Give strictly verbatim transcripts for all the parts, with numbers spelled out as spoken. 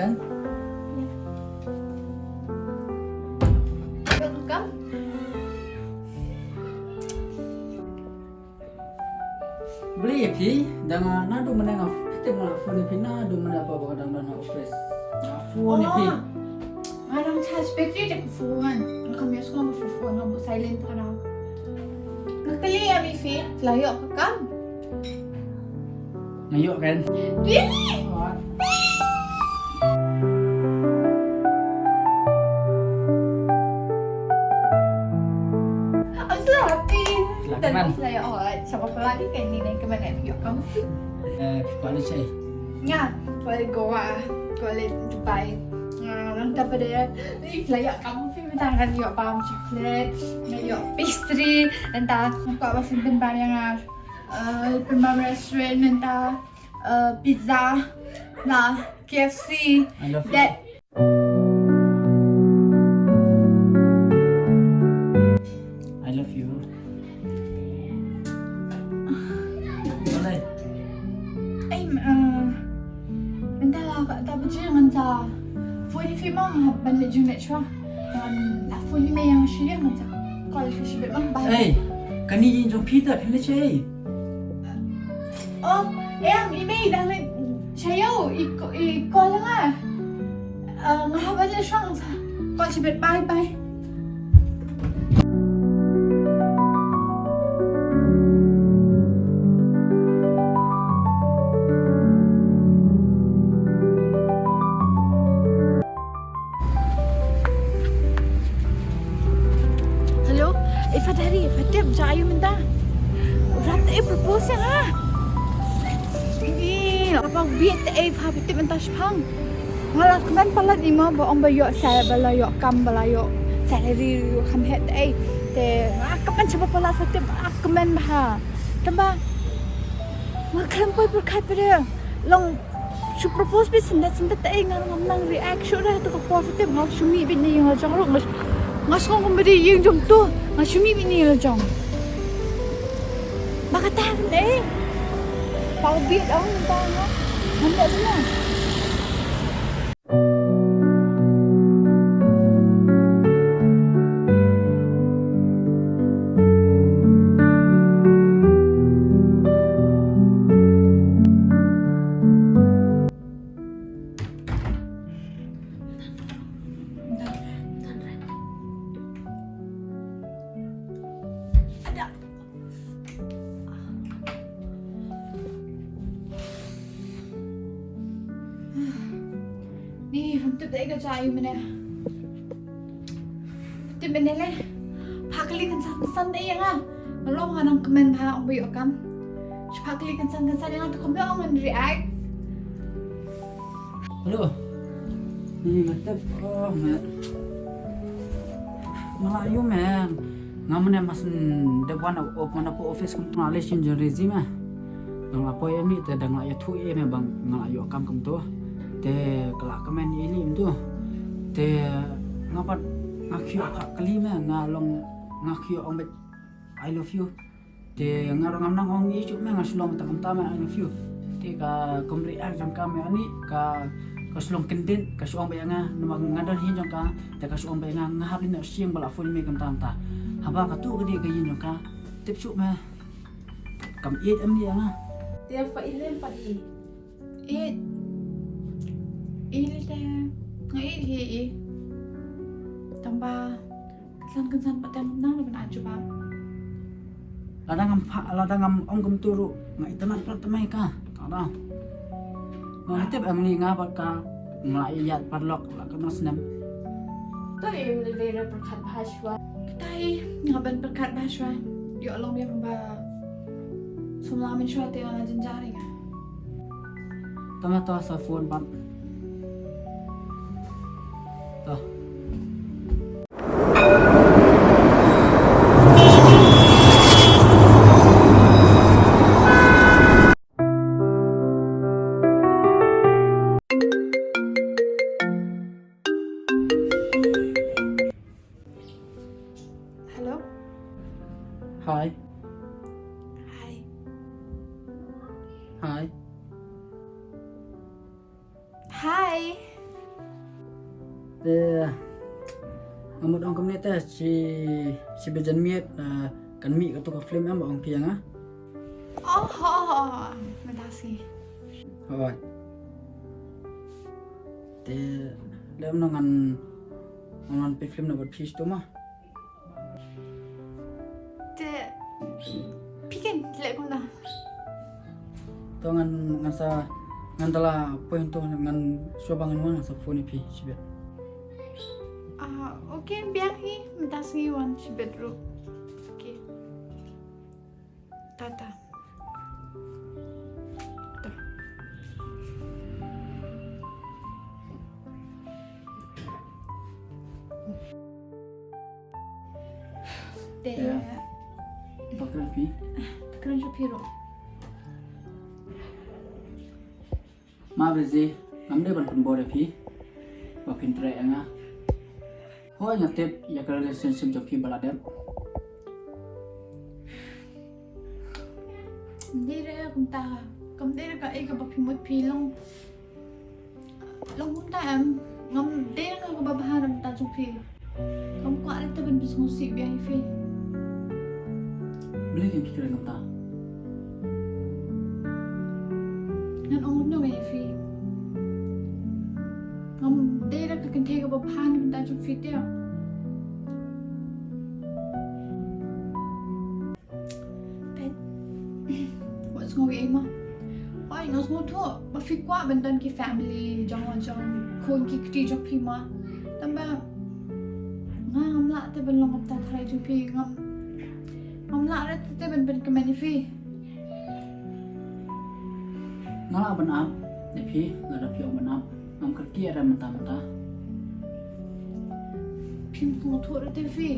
Welcome. Beli ya phi, dang na du mana nga phi te mala phone phi na du mana apa ba dang na office. Phone phi. Nga dang charge battery te phone. Nga kam use ko phone nga bu silent pa na. Nga kali ya mi phi, la yok ka kam. Nga yok kan. Really? I'm so happy. Sila keman. Sila ya, oh, siapa pula ni kan ni, ni keman ni? Yok kam. Eh, phi kwah leit shai? Nga, kwah leit Goa, kwah leit Dubai. Nga nang ta pada. Ni sila yok kam, phi minta ngan yok bam chocolate, ngan yok pastry, nang ta. Nga kwah ba phin pynban ya nga. Eh, pynban restaurant, nang ta. Eh, pizza, la, K F C. I love you. That I love you. Balai? Ei, eh, mynta la ka ta bajing mynta. Phone phi ma nga ban leit jinglet shuwa. Em, la phone i mei ïa nga shuwa mynta. Call phi shibit ma, bye. Ei, kane ïing jong phi ta, phi leit shaei? Oh, em, i mei dang leit shaei, i ko-, i call nga. Eh, nga hap ban leit shuwa, call shibit, bye bye. Hello, eh, Fadari, Fatip, ja ayu mynta. Rat, eh, propose ïa nga. Ih, apa biet, eh, Fatip mynta shipang. Nga la kmen palat ni mo, ba ong ba ïoh sa, ba la ïoh kam, ba la ïoh salary, ïoh kam het, eh. Te, nga kmen shaba palat Fatip, nga kmen bha. Tangba, nga khlem poi pyrkhat pat de. Long shu propose beit syndet syndet, te ei nga ngam nang react shuh re ha tu ka por, te nga shu mih beit na ïing la jong ruh, nga, nga sngew kum ba dei ïing jong tu, nga shu mih beit na ïing la jong. Ba kata ka dei. Pau beit ong ba nga. Ngam leh beit na. Ni, phim tip dei ka jia aïu mynne. Tip mynne le. Phah kylli kynsan kynsan dei ïa nga. Nga long nga nang kmen bha ong ba ïoh kam. Shu phah kylli kynsan kynsan ïa nga, to kumno ngan react. Hello. Ni nga tip, oh, nga. Nga la ïoh, man. Nga mynne mas dep wan, oh, wan hapoh office kumto, nga leit shim jingrizi, man. Nga la poi ïa mih te dang la ïathuh ïa me ba nga la ïoh kam kumto. Te ka la kmen ïa i lih kumto. Te nga pat nga khie phah kylli me, nga long nga khie ong beit I love you. Te nga ruh ngam nang ong ïa i shuh me, nga shu long tang kumta me, I love you. Te ka kum react jong ka me ani ka, ka shu long kyndit, ka shu ong beit ïa nga namar nga don hi jong ka. Te ka shu ong beit ïa nga, nga hap leit noh sha ïing ba la phone ïa me kumta kumta. Haba katu ka dei ka ïing jong ka. Tip shuh me. Kam ïeit em ïa nga. Te pha ïeit lem pat i. Ïeit. Ïeit lem te. Nga ïeit hi i. Tangba kynsan kynsan pat te ngam nang ban ai jubab. Lada ngam pha, lada ngam ong kumto ruh nga itynnad pat tymmen ka. Ka dang. Nga tip em ni nga bad ka nga la ïaid paralok la ka nong snem. To ïa lei lei re pyrkhat bha shuwa. Katai nga ban pyrkhat bha shuwa. Ïoh long biang ba sum la mynshwa te nga la jynjar ïa nga. Tama to sa phone pat. To. Hello. Hi. Hi. Hi. Hi. Te shi, shi bit janmiet, ah, kan mih kato ka film em ba ong phi ïa nga. Oh, ho, ho, ho. Mynta sngi. Hooid. Te leh kumno, ngan, ngan wan peit film na bad phi shuh ma. Te phi kin leh kumno? To ngan, ngan sa, ngan da la poi hangto, ngan shuwa ba ngan wan ngan sa phone ïa phi shibit. Ah, okay, biang hi, mynta sngi wan shibit ruh. Okay. Tata. Ta. Te. Ïa. Ba kren phi? Ba kren sha phi ruh. Ma Brizzy, ngam dei ban pynbor ïa phi ba phin treh ïa nga. Hooid nga tip ïa ka relationship jong phi ba la dep. Ym dei re kumta, kam dei re kaei kaba phi mut phi long. Long kumta em, ngam dei re nga kaba bha na bynta jong phi. Ngam kwah re te ban pynsngewsih biang ïa phi. Balei phi kren kumta? Ngan ong kumno ïa phi? Ngam dei re ka kynthei kaba bha na bynta jong phi te. Peit. Wat sngew ei ma. Oi, nga sngewthuh ba phi kwah ban don ki family jong, jong khun ki kti jong phi ma. Tangba nga ngam lah te ban long kumta tharai jong phi, ngam, ngam lah re te ban pynkmen ïa phi. Nga lah ban ap ïa phi lada phi ong ban ap. Ngam kyrkieh re mynta mynta. Phim sngewthuh re te phi.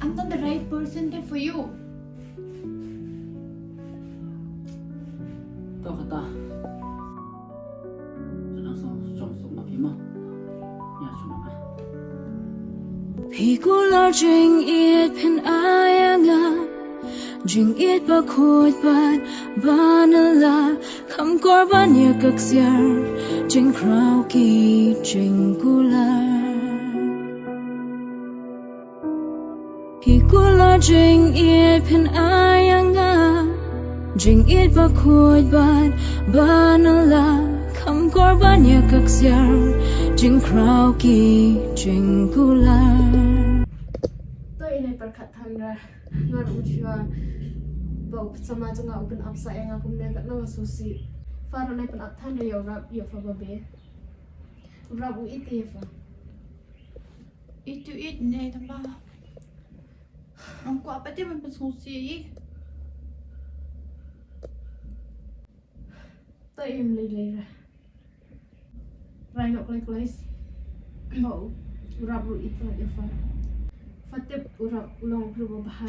I'm not the right person te for you. To kata. Sa dang song song song ma phi ma. Ïa shu na ma. Phi kular jingïeit phin ai ïa nga, jingïeit ba khuid bad ba nyngkong, kham kor ban ïa ka ksiar jingkhraw ki jingkular. Phi kular jingïeit phin ai ïa nga, jingïeit ba khuid bad ba nyngkong, kham kor ban ïa ka ksiar jingkhraw ki jingkular. To i nai pyrkhat than ra, nga ruh shuwa ba u samla jong nga u pynap sa ïa nga kumne, katno nga sngewsih. Pha ruh nai pynap than ra ïa u Rap, ïa pha babe. U Rap u iti ïa pha. Itu it ne tamba. Ngam kwah pat te ban pynsngewsih ïa i. To im lei lei ra. Rai noh kloi kloi. Ba u Rap ruh iti ïa pha. Pha tip u Rap u long u briew ba bha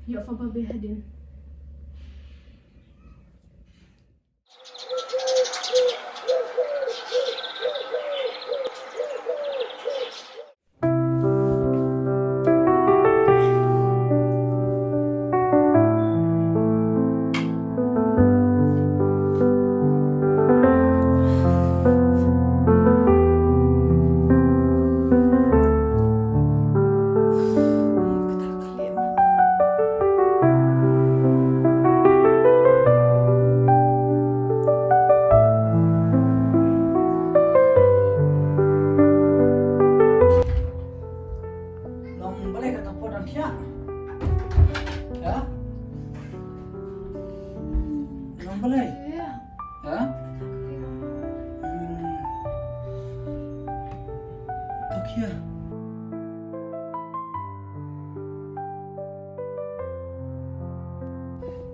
ïa pha babe hadien. Long balei kata por dang thiah? Ya? Long balei? Ha? Hmm. To khia.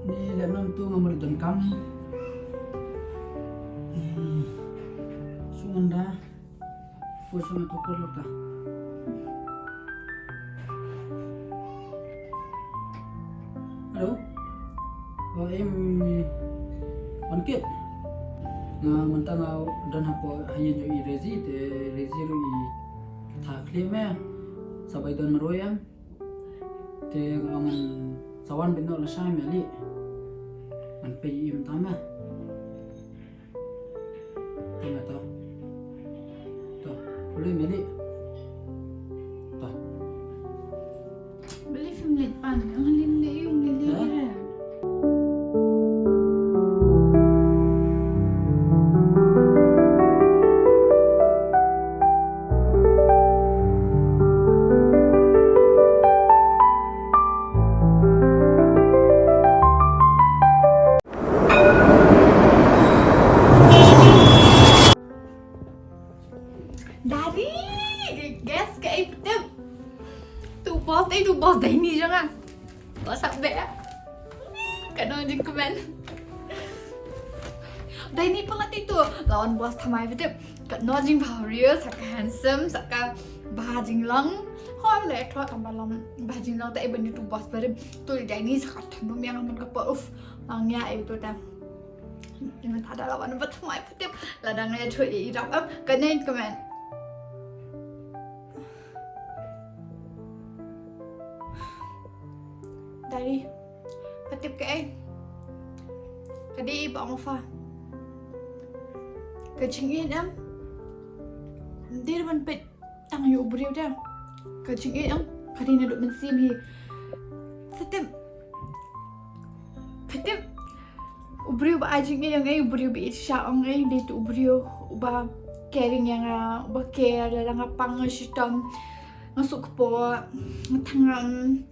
Ni lem nam tu nga mari donkam. Hmm. Shu ngan da. Fu shu ngan tu kur lok ta. Hello. Oh, em, Wan Kit. Nga mynta nga don hapoh ha ïing jong i Rezi, te Rezi ruh i tha khlieh me. Sa bai don marwei em. Te nga ong ngan sa wan beit noh lashai me leh. Ngan peit ïa i mynta me. To me to. To, pule me leh. Leit pan, ang leit leit, um leit leit. Ha? Re. Dari, guess kaei pat tip. Tu boss, eh, tu boss dei ni jong nga. Boss hap beh. Katno jingkmen. Dei ni pat la tu. La wan boss thymmai pat tip. Katno jingbha briew, sa ka handsome, sa ka bha jinglong. Hoi le thot tang ba long bha jinglong ta, eh, ban ïa tu boss barim. Tu dei ni sa ka thnum ïa nga man ka por. Uf. Ang ïa, eh, tu ta. Mynta da la wan ba thymmai pat tip. Lada nga ïathuh ïa i Rap em, kane ka men. Dari, pat tip kaei? Ka dei ba ong pha, ka jingïeit em, dei ban peit tang ïa u briew te. Ka jingïeit em, ka dei naduh mynsiem hi. Sa tip, pat tip, u briew ba ai jingïeit ïa nga, u briew ba ïeit shisha ïa nga, dei tu u briew uba caring ïa nga, uba care, lada nga pang nga shitom, nga suk kpoh, nga thangam.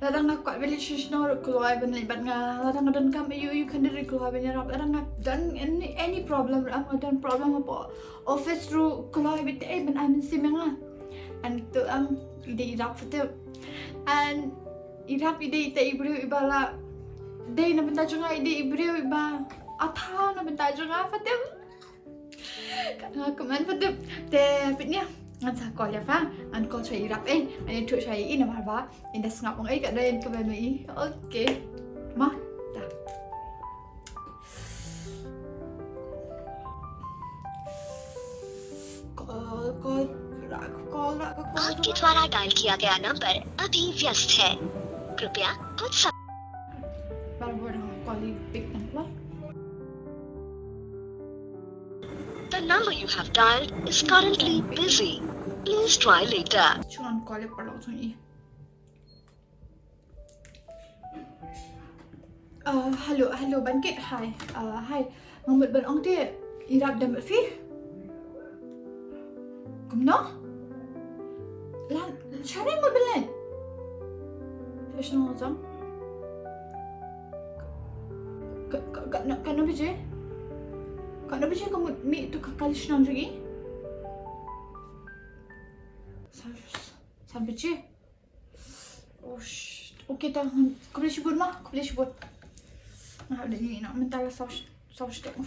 Lada nga kwah ban leit sha shnong ruh kloi ban leit bad nga. Lada nga don kam aïu aïu khyndit ruh kloi ban ïarap. Lada nga don any, any problem ruh, nga don problem hapoh office ruh kloi beit te ban ai mynsiem ïa nga. And to, um, i dei i Rap pat tip. And i Rap i dei te i briew iba la dei na bynta jong nga, i dei i briew iba ata na bynta jong nga pat tip. Nga kmen pat tip. Te peit nia, ngan sa call ïa pha. Ngan call sha i Rap, eh, ngan ïathuh sha i namar ba in da sngap ong, eh, ka dei in kmen ma i. Okay. Ma, ta. Call, call, Rap, call, Rap, call. आपके द्वारा डायल किया गया नंबर अभी व्यस्त है। कृपया कुछ सम- Baroh baroh call i pick nang pla. The number you have dialed is currently busy. Please try later. Chuan call ïa paralok jong i. Uh, hello, hello, Bankit, hi. Uh, hi. Nga mut ban ong te, i Rap dei bad phi? Kumno? Lan, shane mut ban leit? Sha shnong jong? Ka, ka, ka, katno baje? Katno baje ka mut mih tu ka kali shnong jong i? Sa, sa baje? Oh, shit. Okay, ta, khublei shibun ma, khublei shibun. Nga hap da ïa ino, mynta la saw, saw shiteng.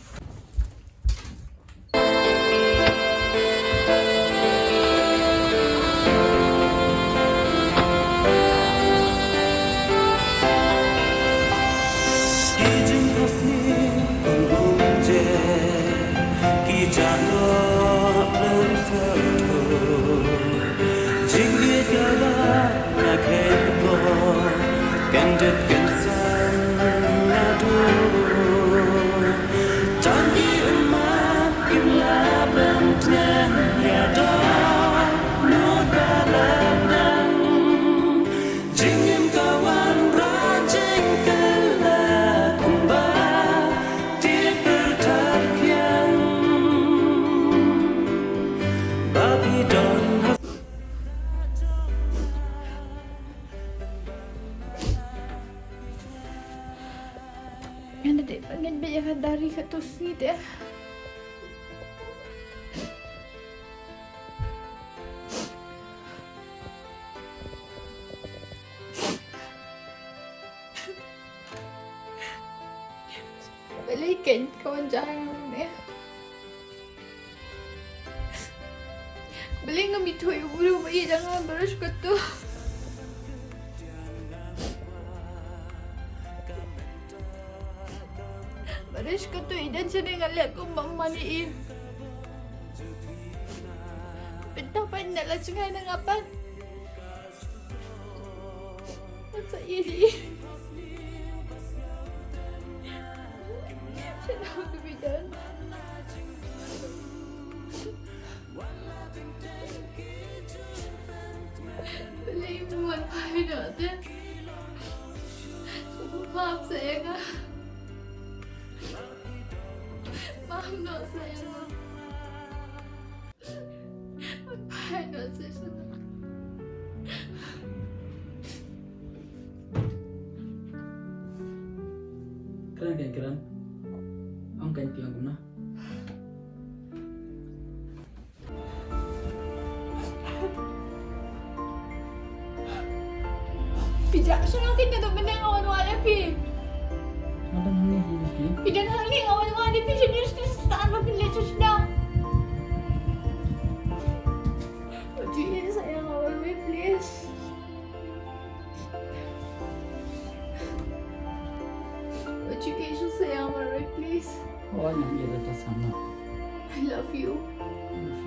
Ki jano khlem sa. Jingïeit ka ba nga khein ko, kan dep kan san naduh. Tang ki ummat kim lah ban tngen ïa dohnud ba la dang. Jingim ka wan bra jingkylla kumba tip pyrthei kiang. Ba phi don ha Ngan da dei ban ngeit beit ïa ka Dari katto sngi te. Balei kein ka wan jia ïa nga mynne? Balei ngam ithuh ïa u briew ba ïeit ïa nga, Baroh shi katta. Baroh shi katta i don shane nga leh kumba man ïa i. Pynthor pat nga la jngai na nga pat. Sa ïa i. Shano ka bidon. Balei mo wan phai noh te. Mom, sayang. Mom, no, sayang. Papa, no, sayang. Kren, kren, kren. Ong kan piang kumna. Phi jah sha ngan kit na dok benda nga wan wad ïa phi. Nga don hangne hi ïa phi. Phi don hangne nga wan wad ïa phi, sha ngi sha stan ba phin leit sha shnong. Wat ju ïeh sayang, nga wan wei, please. Wat ju ïeh shuh sayang, nga wan wei, please. Oh, nga ïeh da ta sama. I love you. Love